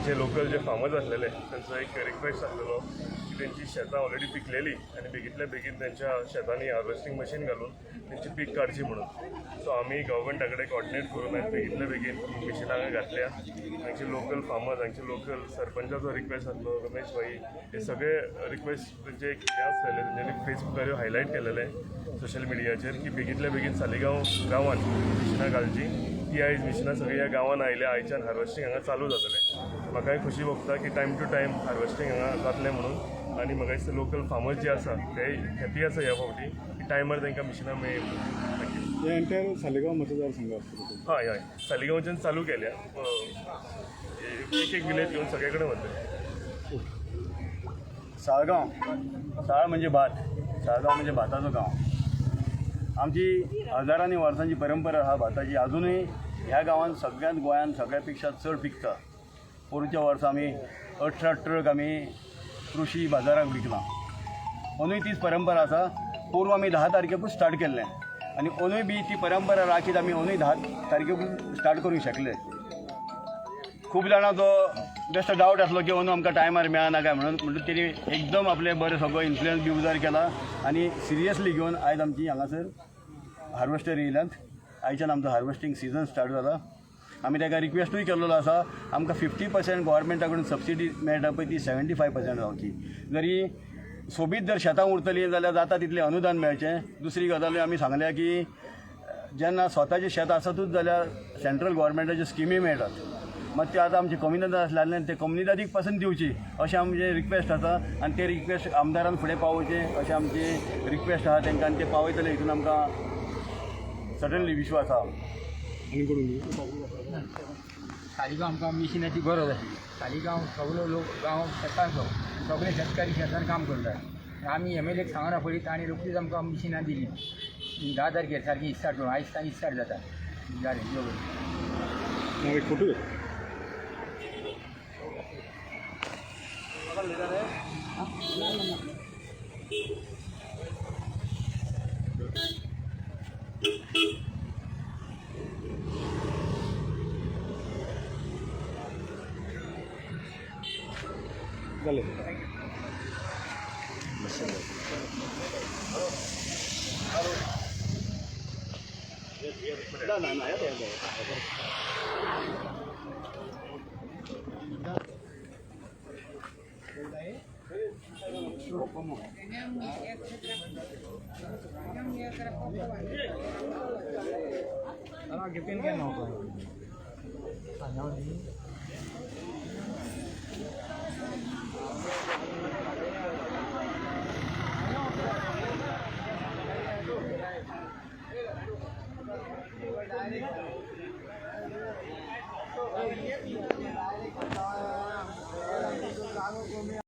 हांगचे लोकल जे फार्मर्स आसलेले तांचो एक रिक्वेस्ट आसलेलो की तेंची शेतां ऑलरेडी पिकलेली आनी बेगींतल्या बेगीन तेंच्या शेतांनी हार्वेस्टींग मशीन घालून तेंची पीक काडची म्हणून. सो आमी गव्हर्मेंटा कडेन कॉर्डिनेट करून आनी बेगींतल्या बेगीन मशिनां हांगा घातल्या. हांगचे लोकल फार्मर्स, हांगचे लोकल सरपंचाचो रिक्वेस्ट आसलो, रमेश भाई, हे सगळे रिक्वेस्ट तेंचे एक हें आसलेले, तेंच्यांनी फेसबुकार हायलायट केलेले सोशल मिडियाचेर की बेगींतल्या बेगीन सालिगांव गांवांत मिशिनां घालची. ती आयज मिशिनां सगळीं ह्या गांवांत आयल्या. आयच्यान हार्वेस्टींग हांगा चालू जातलें. म्हाकाय खुशी भोगता की टायम टू टायम हार्वेस्टींग हांगा जातलें म्हणून आनी म्हाका दिसता लोकल फार्मर्स जे आसा ते हॅपी आसा ह्या फावटी की टायमार तांकां मिशिनां मेळ्ळी म्हणून. Thank you. हे एंटायर सालिगांव मतदारसंघ आसतलो? हय हय, सालिगांवच्यान चालू केल्या. एक एक विलेज घेवन सगळे कडेन वतले. साळगांव, साळ म्हणजे भात, साळगांव म्हणजे भाताचो गांव. आमची हजारांनी वर्सांची परंपरा आहा भाताची. अजुनूय ह्या गांवांत सगळ्यांत गोंयांत सगळ्या पेक्षा चड पिकता. पोरूच्या वर्सा आमी 18 ट्रक आमी कृशी बाजाराक विकलां. अंदूय तीच परंपरा आसा. पोरूं आमी 10 तारखेकूच स्टार्ट केल्लें आनी अंदूय बी ती परंपरा राखीत आमी अंदूय 10 तारखेकूच स्टार्ट करूंक शकले. खूब जाणांचो बेश्टो डावट आसलो की अंदू आमकां टायमार मेळना काय म्हणून. म्हणटूच तेणी एकदम आपलें बरें सगळो इन्फ्लुयन्स बी उजार केला आनी सिरियसली घेवन आयज आमची हांगासर हार्वेस्टर येयल्यात. आयच्यान आमचो हार्वेस्टींग सिजन स्टार्ट जाला. आमी ताका रिक्वेस्टूय केल्लो आसा, आमकां 50% गोवोरमेंटा कडून सबसिडी मेळटा पळय ती 75% जावची. जरी सोबीत जर शेतां उरतलीं जाल्यार जाता तितलें अनुदान मेळचें. दुसरी गजालूय आमी सांगल्या की जेन्ना स्वताचें शेत आसतूच जाल्यार सेंट्रल गोवोरमेंटाच्यो स्किमी मेळटात, मात ते आतां आमचे कम्युनिदाद आसल्यान ते कम्युनिदादीक पासून दिवची अशें आमचें रिक्वेस्ट आसा आनी ते रिक्वेस्ट आमदारान फुडें पावोवचें अशें आमचें रिक्वेस्ट आसा तांकां आनी ते पावयतले हितून आमकां सडनली विश्वास आसा. आनी कोण उलयता? सालिगांव आमकां मिशिनाची गरज आशिल्ली. सालिगांव सगलो लोक गांव शेतांचो, सगळे शेतकारी शेतान काम करतात. आमी एम एल एक सांगना पळय, ताणें रोखडीच आमकां मिशिनां दिली. 10 तारखेर सारकी स्टार्ट करून आयज तांणी स्टार्ट जाता. जालें, देव बरें. हांव एक फोटो घेता. जालें. ना ना.